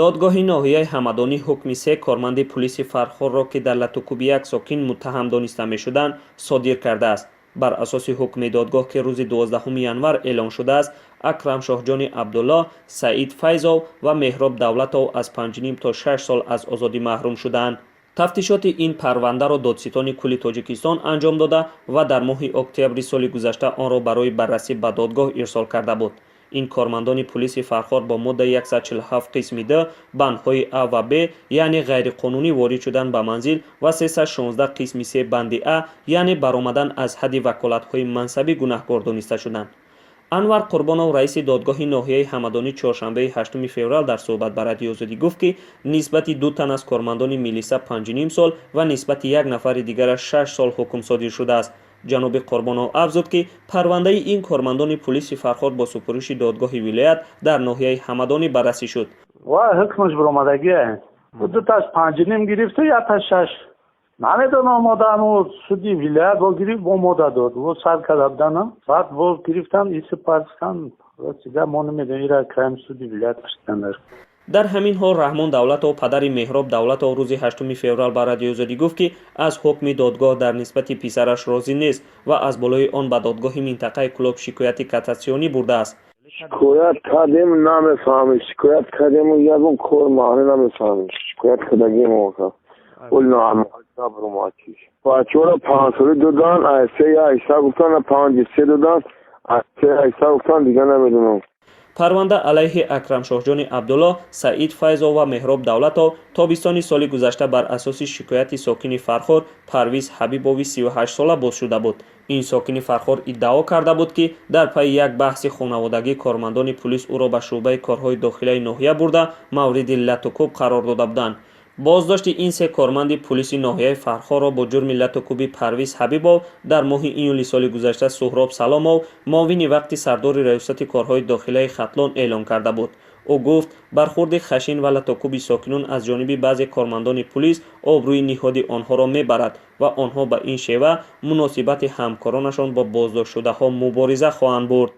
Додгоҳи ноҳияи Ҳамадонӣ ҳукми се корманди пулиси Фархорро, ки дар латукӯби як сокин муттаҳам дониста мешуданд, содир кардааст. Бар асоси ҳукми додгоҳ, ки рӯзи 12 январ эълон шудааст, Акрамшоҳҷони Абдулло, Саид Файзов ва Меҳроб Давлатов аз 5,5 то 6 сол аз озодӣ маҳрум шудаанд. Тафтишоти ин парвандаро Додситони кулли Тоҷикистон анҷом дода ва дар моҳи октябри соли гузашта онро барои баррасӣ ба додгоҳ ирсол карда буд. Ин кормандони пулиси Фархор бо моддаи 147 қисми 2, бандҳои а ва б, яъне ғайриқонунӣ ворид шудан ба манзил, ва 316 қисми 3, банди а, яъне баромадан аз ҳадди ваколатҳои мансабӣ гунаҳкор дониста шуданд. Анвар Қурбонов, раиси додгоҳи ноҳияи Ҳамадонӣ, чоршанбеи 8 феврал дар суҳбат ба Радиои Озодӣ гуфт, ки нисбати ду тан аз кормандони милиса 5,5 сол ва нисбати як нафари дигараш 6 сол ҳукм содир шудааст. Ҷаноби Қурбонов афзуд, ки парвандаи ин кормандони пулиси Фархор бо супориши додгоҳи вилоят дар ноҳияи Ҳамадонӣ баррасӣ шуд. Ва ҳукмаш баромадагия, дуташ 5,5 гирифту якташ 6. Намедонам, одаму суди вилоят бо гирифт, бо мода дод, во сар карда буданам, баъд бо гирифтан иси партистан. Ростига, мо намедонем, ира каем суди вилоят пурсидандар. Дар ҳамин ҳол, Раҳмон Давлатов, падари Меҳроб Давлатов, рӯзи 8 феврал ба Радиои Озодӣ гуфт, ки аз ҳукми додгоҳ дар нисбати писараш розӣ нест ва аз болои он ба додгоҳи минтақаи Кӯлоб шикояти кассатсионӣ бурдааст. Шикоят кардем, намефаҳмем. Шикоят кардему, ягон кор маънӣ намефаҳмем. Шикоят кардагим бачаҳоро 5 сола додан, се айса гуфтан, панҷи се додан, се айса гуфтан, дига намедонам. Парванда алайҳи Акрамшоҳҷони Абдулло, Саид Файзов ва Меҳроб Давлатов тобистони соли гузашта бар асоси шикояти сокини Фархор Парвиз Ҳабибови 38-сола боз шуда буд. Ин сокини Фархор иддао карда буд, ки дар пайи як баҳси хонаводагӣ кормандони пулис ӯро ба шӯъбаи корҳои дохилаи ноҳия бурда, мавриди латукӯб қарор дода буданд. Боздошти ин се корманди пулиси ноҳияи Фархорро бо ҷурми латукӯби Парвиз Ҳабибов дар моҳи июли соли гузашта Суҳроб Саломов, муовини вақти сардори Раёсати корҳои дохилаи Хатлон, эълон карда буд. Ӯ гуфт, бархурди хашин ва латукӯби сокинон аз ҷониби баъзе кормандони пулис обрӯи ниҳоди онҳоро мебарад ва онҳо ба ин шева муносибати ҳамкоронашон бо боздоштшудаҳо мубориза хоҳанд бурд.